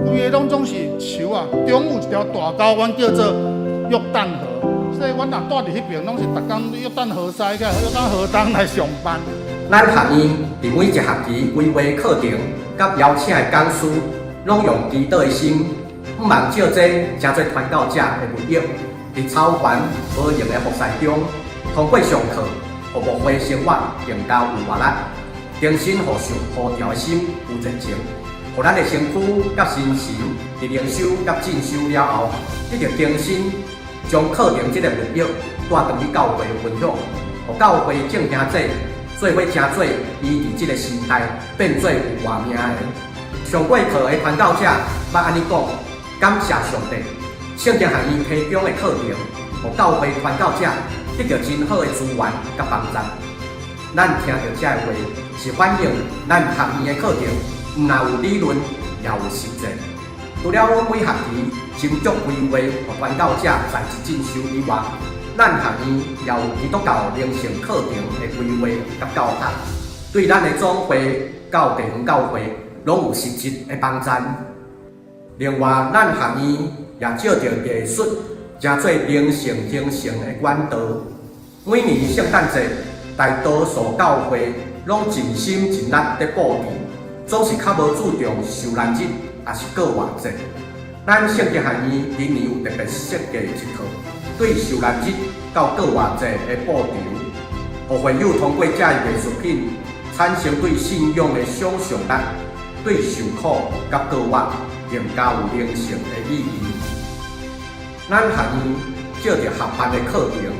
D: 規个攏總是樹啊，中有一條大溝，阮叫做約旦河。所以阮若蹛佇彼爿，攏是逐工約旦河西佮約旦河東來上班。
E: 咱學院佇每一學期規劃課程，佮邀請的講師，攏用祈禱的心，向望借這成做傳教者的物業，佇超凡無形的服侍中。通過上課，予牧會生活更加有活力，重新予受呼召的心有熱情，予咱的身軀佮心神佇靈修佮進修了後，得著更新，將課程這个物業帶轉去教會分享，予教會眾兄弟做伙成做伊佇這个時代變做有活命的。上過課的傳教者捌按呢講：感謝上帝，聖經學院提供的課程，予教會傳教者得著真好的資源佮幫助。咱聽著這个話，是反映咱學院的課程，毋但有理論，也有實踐。除了每學期斟酌規劃，予傳教者在職進修以外，咱學院也有基督教靈性課程的規劃佮教學，對咱的總會到地方教會，攏有實質的幫助。另外，咱學院也藉著藝術，成做靈性形成的管道。每年聖誕節，大多數教會攏盡心盡力佇布置，總是較無注重受難日，抑是復活節。咱聖經學院今年有特別設計一套，對受難日到復活節的布置，予會友通過這藝術品產生對信仰的想像力，對受苦佮復活更加有靈性的意義。咱學院藉著合辦的課程、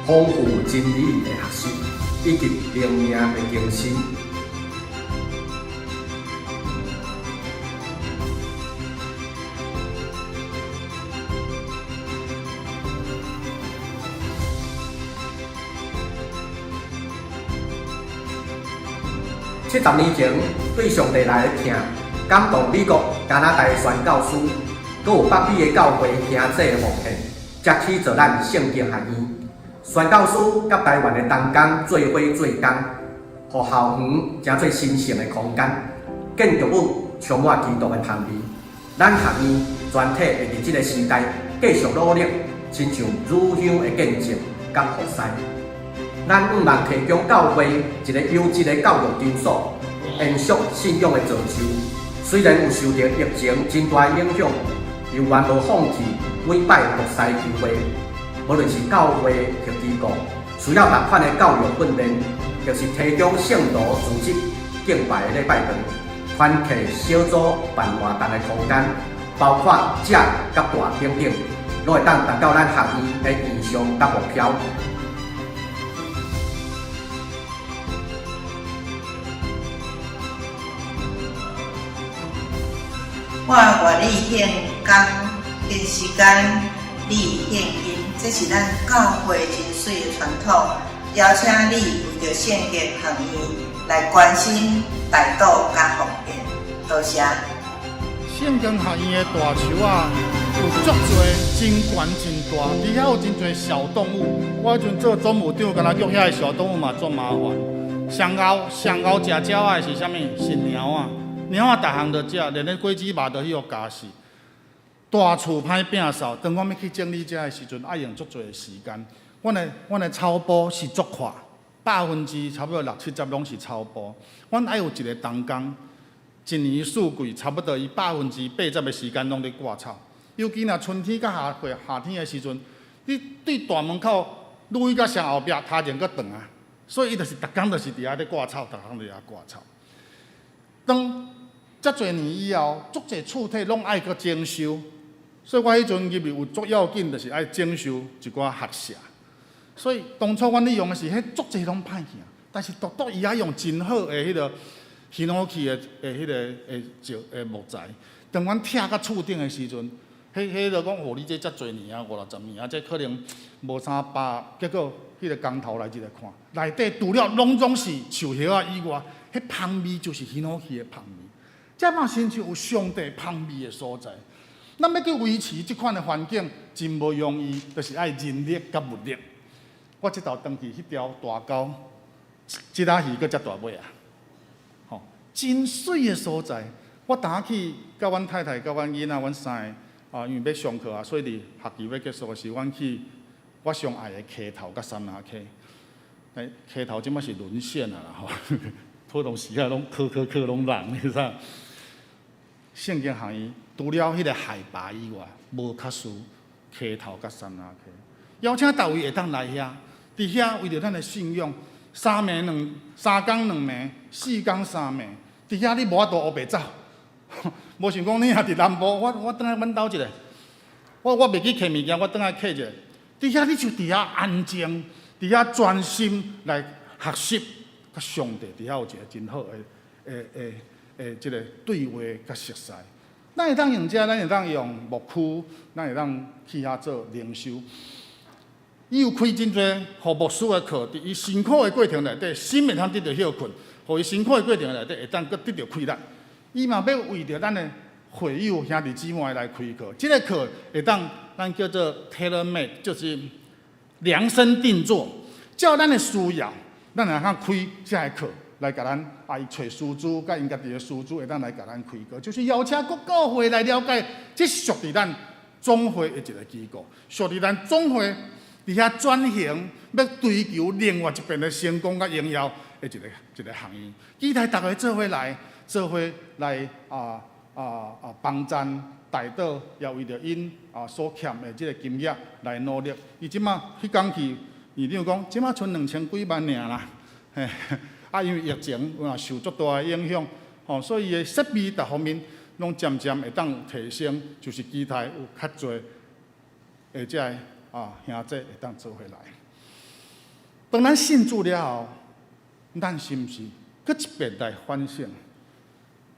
E: 豐富真理的學習，以及靈命的更新。70年前，對上帝來的疼，感動美國、加拿大的宣教師，閣有北美的教會兄弟奉獻，才起造咱聖經學院。宣教師佮台灣的同工做伙做工，予校園成做神聖的空間，建築物充滿基督的香味。咱學院全體會佇這个時代繼續努力，親像乳香的見證佮服侍。咱向望提供教會一个優質的教育場所，延續信仰的造就。雖然有受著疫情真大影響，猶原無放棄每擺服侍機會。無論是教會或機構，需要仝款的教育訓練，或是提供聖徒組織敬拜的禮拜堂、團契小組辦活動的空間，包括食佮住等等，攏會當達到咱學院的異象佮目標。
F: 我願意獻工、獻時間，你獻金，這是咱教會真媠的傳統。邀請你為著聖經學院來關心、代禱佮奉獻，多謝。
D: 聖經學院的大樹仔有足濟，真懸真大，佇遐有真濟小動物。我彼陣做總務長，敢若叫遐个小動物嘛足麻煩。上𠢕上𠢕食鳥仔的是啥物？是貓仔，貓仔逐項都食，連咧果子肉都去予咬死。大厝歹摒掃，當阮欲去整理遮的時陣，愛用足濟的時間。阮的草埔是足闊，百分之差不多六七十攏是草埔。阮愛有一个同工，一年四季差不多伊80%的時間攏咧割草。尤其若春天佮夏季夏天的時陣，你對大門口攄去到上後壁，頭前閣長啊。所以伊就是逐工就是佇遐咧割草，逐工佇遐割草。當遮濟年以後，足濟厝體攏愛閣整修，所以我彼陣入去有足要緊，就是愛整修一寡學舍。所以當初阮咧用的是，彼足濟攏歹去啊，但是獨獨伊愛用真好的彼个ヒノキ的的彼个的石的木材。當阮拆到厝頂的時陣，彼彼就講哦，你這遮濟年啊，五六十年啊，這可能無啥百。結果彼个工頭來入來看，內底除了攏總是樹葉仔以外，彼香味就是ヒノキ的香味。這嘛親像有上帝香味的所在。咱欲去維持這款的環境，真無容易，就是愛人力佮物力。我這晝轉去彼條大溝，這仔魚閣遮大尾啊！吼，真媠的所在。我逐仔去佮阮太太、佮阮囡仔、阮三个啊，因為欲上課啊，所以佇學期欲結束的時，阮去我上愛的溪頭佮杉林溪。欸，溪頭這擺是淪陷啊啦吼，普通時啊攏磕磕磕攏人，你知影？聖經學院除了彼个海拔以外，無較輸溪頭佮杉林溪。邀請逐位會當來遐，佇遐為著咱的信仰，三暝兩三工兩暝，四工三暝，佇遐你無法度烏白走，無想講你若佇南部，我我轉來阮兜一下，我我袂記摕物件，我轉來揢一下，佇遐你就佇遐安靜，佇遐專心來學習，佮上帝佇遐有一個真好的、的、的、的這个對話佮熟似。咱會當用這，咱會當用牧區，咱會當去遐做靈修。伊有開真濟予牧師的課，佇伊辛苦的過程內底，心會通得著歇睏，予伊辛苦的過程內底會當閣得著氣力。伊嘛欲為著咱的會友兄弟姊妹來開課，這个課會當咱叫做 tailor made，就是量身定做，照咱的需要，咱會通開這个課來共咱啊，伊揣師資，佮𪜶家己的師資會當來共咱開課，就是邀請各教會來了解，這是屬佇咱總會的一个機構，屬佇咱總會。佇遐轉型，欲追求另外一邊的成功佮榮耀的一个一个學院。期待逐家做伙來，做伙來啊啊啊幫贊代禱，也為著𪜶啊所欠的這个金額來努力。伊這馬彼工去，院長講，這馬賰兩千幾萬爾啦，嘿，啊因為疫情有受足大的影響，吼，所以伊的設備逐方面攏漸漸會當提升，就是期待有較濟的這个。啊兄姐會當做伙來。當咱信主了後，咱是毋是閣一遍來反省？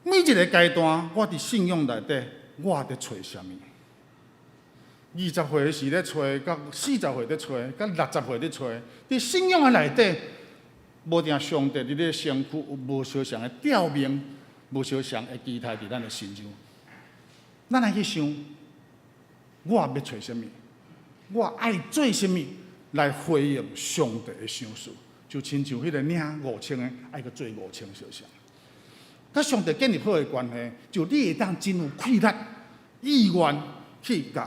D: 每一个階段，我佇信仰內底，我佇揣啥物？20歲時咧揣，佮40歲咧揣，佮60歲咧揣，佇信仰的內底，無定上帝佇你的身軀有無相仝的吊命，無相仝的期待佇咱的身上。咱來去想，我欲揣啥物？我愛做啥物來回應上帝的賞賜？就親像彼个領5000个，愛去做5000相像。佮上帝建立好的關係，就你會當真有氣力、意願去共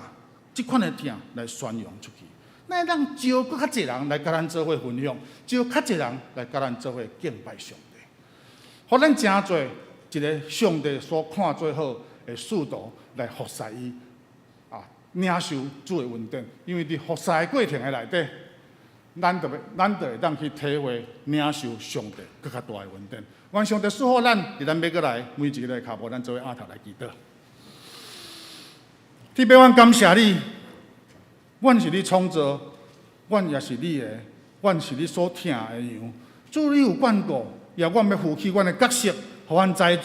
D: 這款的疼來宣揚出去。咱會當招閣較濟人來佮咱做伙分享，招較濟人來佮咱做伙敬拜上帝，予咱成做一个上帝所看做好的使徒來服侍伊，啊，領受主的恩典。因為佇服侍的過程的內底，咱就會當去體會領受上帝閣較大的恩典。願上帝賜福咱，佇咱欲閣來每一个跤步，咱做伙仰頭來祈禱。天父，阮感謝你，阮是你創造，阮也是你的，阮是你所疼的羊。主，你有眷顧，也阮欲負起阮的角色，予阮知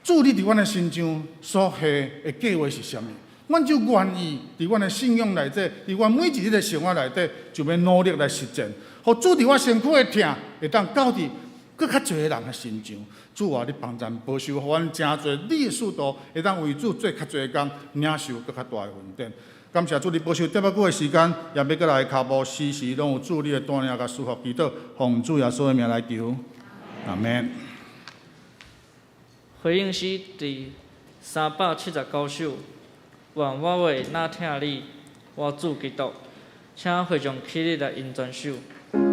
D: 主你佇阮的身上所下的計劃是啥物。阮就願意佇阮的信仰內底，佇阮每一日的生活內底，就欲努力來實踐，予主佇我身軀的疼，會當到佇閣較濟人的身上。主啊，你幫贊保守，予阮成做你的使徒，會當為主做較濟工，領受閣較大的恩典。感謝主，你保守這麼久的時間，也欲閣來跤步，時時攏有主你的帶領佮祝福祈禱，奉主耶穌的名來求，阿門。
A: 回應詩第379首，願我話若疼你，我主基督，請會眾起立來吟全首。
G: 我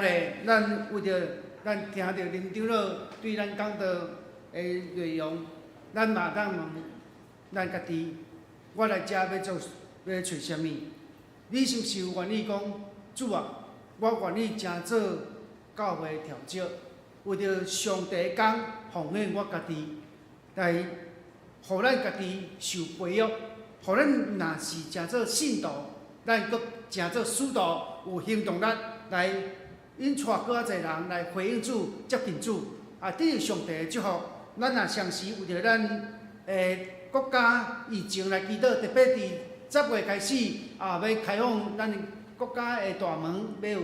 C: 兄弟，咱為著咱聽著林長老對咱講道的內容，咱嘛當問咱家己：我來遮欲做欲揣啥物？你是毋是有願意講，主啊，我願意成做教會調酒，為著上帝的工奉獻我家己，來予咱家己受培育，予咱若是成做信徒，咱閣成做使徒，有行動力來引帶閣較濟人來回應主、接近主，啊，得著上帝的祝福。咱若同時為著咱的國家疫情來祈禱，特別佇10月開始啊，欲開放咱國家的大門，欲有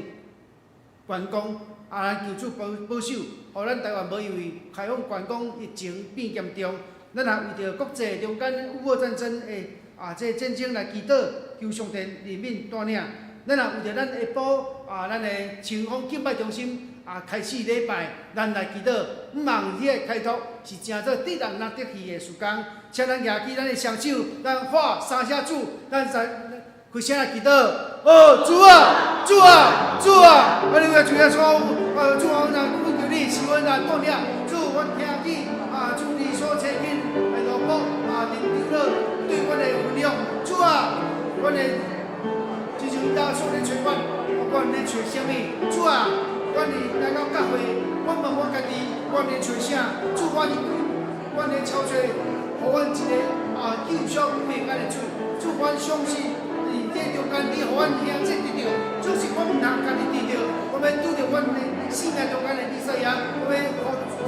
C: 觀光，啊，咱求主保保守，予咱台灣無因為開放觀光疫情變嚴重。咱也為著國際中間烏俄戰爭的啊，這個戰爭來祈禱，求上帝憐憫帶領。咱也為著咱下晡啊，咱的青峰敬拜中心啊開始禮拜，咱來祈禱，毋望彼个開拓是成做得人若得魚的事工。請咱舉起咱的雙手，咱喊三聲主，咱來開聲來祈禱。哦，主啊，主啊，主啊！啊，你為主耶穌，啊，主啊，咱懇求你，賜阮來帶領。主，阮聽見啊，主你所差遣的奴僕啊，林長老對阮的分享。主啊，阮的親像耶穌咧揣阮，不管咧揣啥物，主啊，阮佇來到教會，阮問阮家己，阮咧揣啥？主，阮阮咧超揣，予阮一个啊救贖平安的主。主，阮相信佇這中間，你予阮兄弟得著，只是阮毋通家己得著，我欲拄著阮的生命中間的彌賽亞，我欲予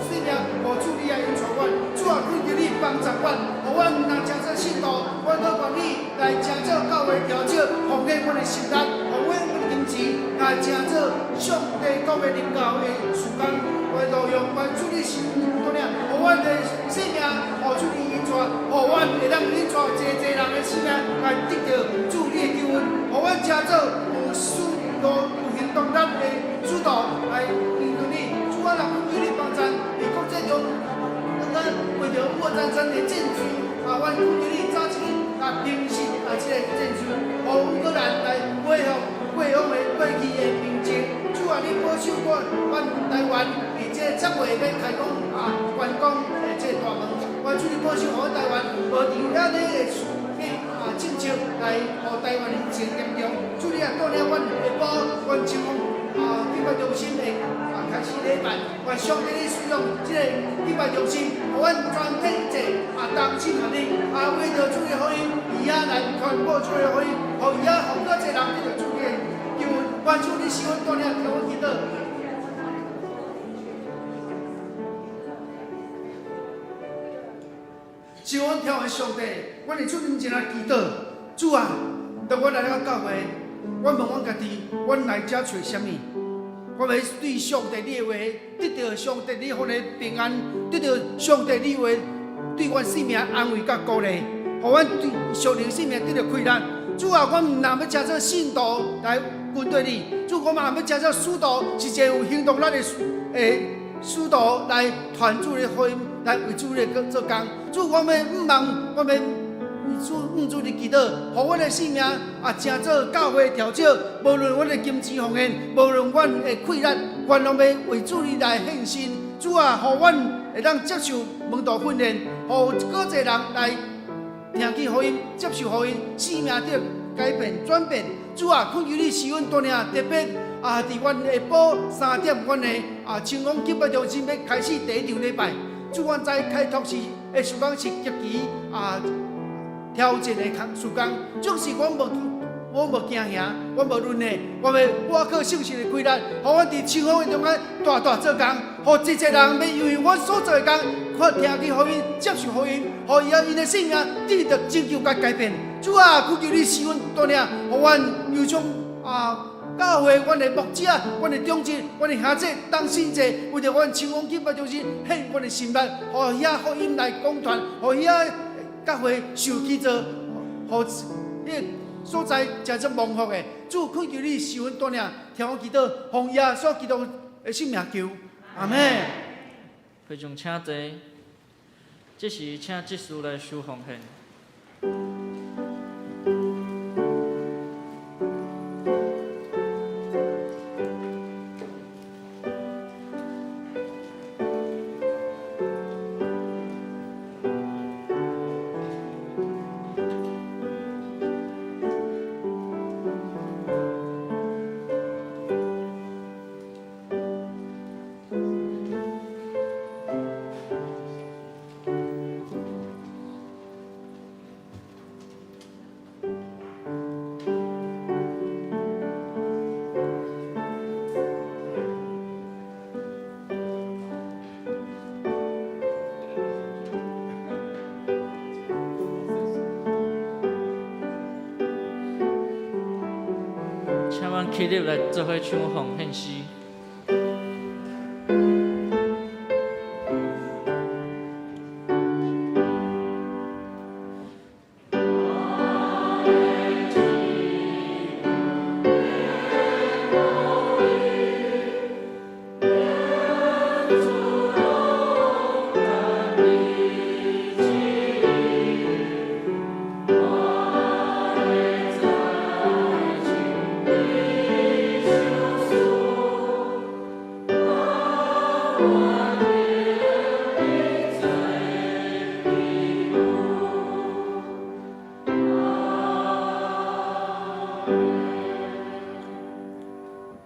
C: 生命予主你來引帶阮。主啊，懇求你幫助阮，予阮毋通成做信徒，阮閣願意來成做教會調酒，奉獻阮的心力，奉獻阮的金錢，來成做上帝國的領導的事工。願路用，願主你聖靈帶領，予阮的生命，予主你引帶，予阮會當引帶濟濟人的生命來得著主你的救恩，予阮成做有使徒有行動力的使徒來認得你。主啊，若懇求你幫助，佇國際中，咱為著烏俄戰爭的戰事，啊，阮懇求你早一日來平息啊這個戰事，予烏克蘭來恢復過往的過去的平靜。主啊，你保守我，阮台灣佇這個10月欲開放啊觀光的這個大門，願主你保守，予阮台灣無佇遐呢個啊政策來予台灣的疫情嚴重。主你也帶領阮下晡，阮青峰啊敬拜中心會啊開始禮拜，願上帝你使用這個敬拜中心，予阮全體一齊啊同心合意啊為著主的福音，伊遐來傳播主的福音，予伊遐予閣濟人得著主的救恩。願主你賜阮帶領，聽阮祈禱。是阮天父上帝，阮佇主面前來祈禱，主啊，當阮來到教會，阮問阮家己，阮來遮揣啥物？我欲對上帝你的話，得著上帝你予的平安，得著上帝你話對阮生命安慰佮鼓勵，予阮對屬靈生命得著開力。主啊，阮毋但欲成做信徒來跟隨你，主，我嘛欲成做使徒，是一个有行動力的使徒來傳主的福音，來為主來做工。主，我欲向望，我欲為主向主你祈禱，予阮的生命啊，成做教會調酒。無論阮的金錢奉獻，無論阮的氣力，阮攏欲為主你來獻身。主啊，予阮會當接受門徒訓練，予閣濟人來聽見福音，接受福音，生命得改變轉變。主啊，懇求你賜阮帶領，特別啊，佇阮下晡3點，阮的啊青峰敬拜中心欲開始第一場禮拜。主，阮知開拓是的事工是極其啊挑戰的工事工，總是阮無我無驚嚇，我無論的，我欲倚靠聖神的氣力，予阮佇青峰的中間大大做工，予濟濟人欲因為阮所做的工，看聽見福音，接受福音，予伊𪜶的生命得著拯救佮改變。主啊，懇求你賜阮帶領，予阮有種啊教會，阮的牧者，阮的長執，阮的兄弟同心齊，為著阮青峰敬拜中心獻阮的心力，予遐福音來廣傳，予遐教會受起造，予彼個所在誠做蒙福的。主，懇求你賜阮帶領，聽我祈禱，奉耶穌基督的聖名求，阿們。
A: 會眾請坐，這時請執事來收奉獻。咱起立來做伙唱奉獻詩。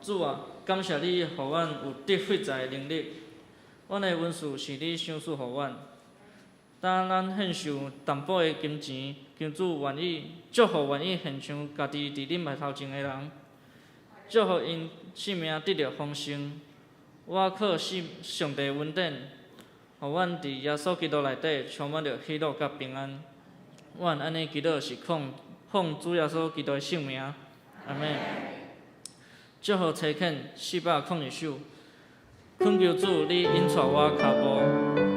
A: 主啊，感謝你予阮有得悔罪的能力，阮的恩賜是你賞賜予阮。當咱獻上淡薄的金錢，求主願意祝福願意獻上家己佇恁面頭前的人，祝福𪜶性命得著豐盛。倚靠上帝恩典，予阮佇耶穌基督內底充滿著喜樂佮平安。阮按呢祈禱是奉奉主耶穌基督的聖名，阿們。祝福差遣402首，懇求主你引帶我跤步。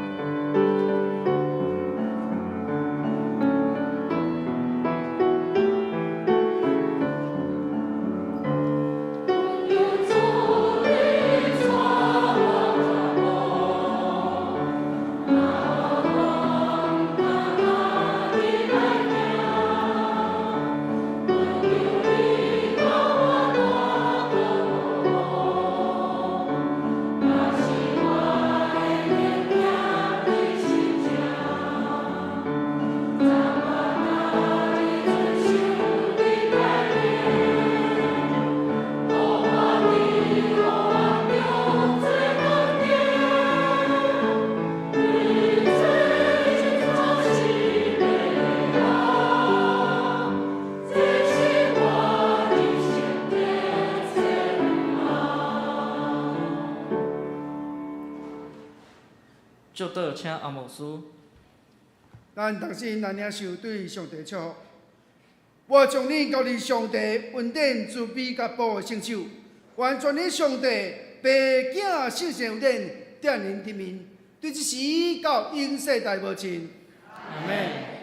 A: 祝禱，請阿牧師。
C: 咱同心來領受對上帝祝福。我將你交佇上帝恩典慈悲佮保護聖手，願全能上帝父子聖神恩典踮恁頂面，對這時到永世代無盡。
A: 阿們。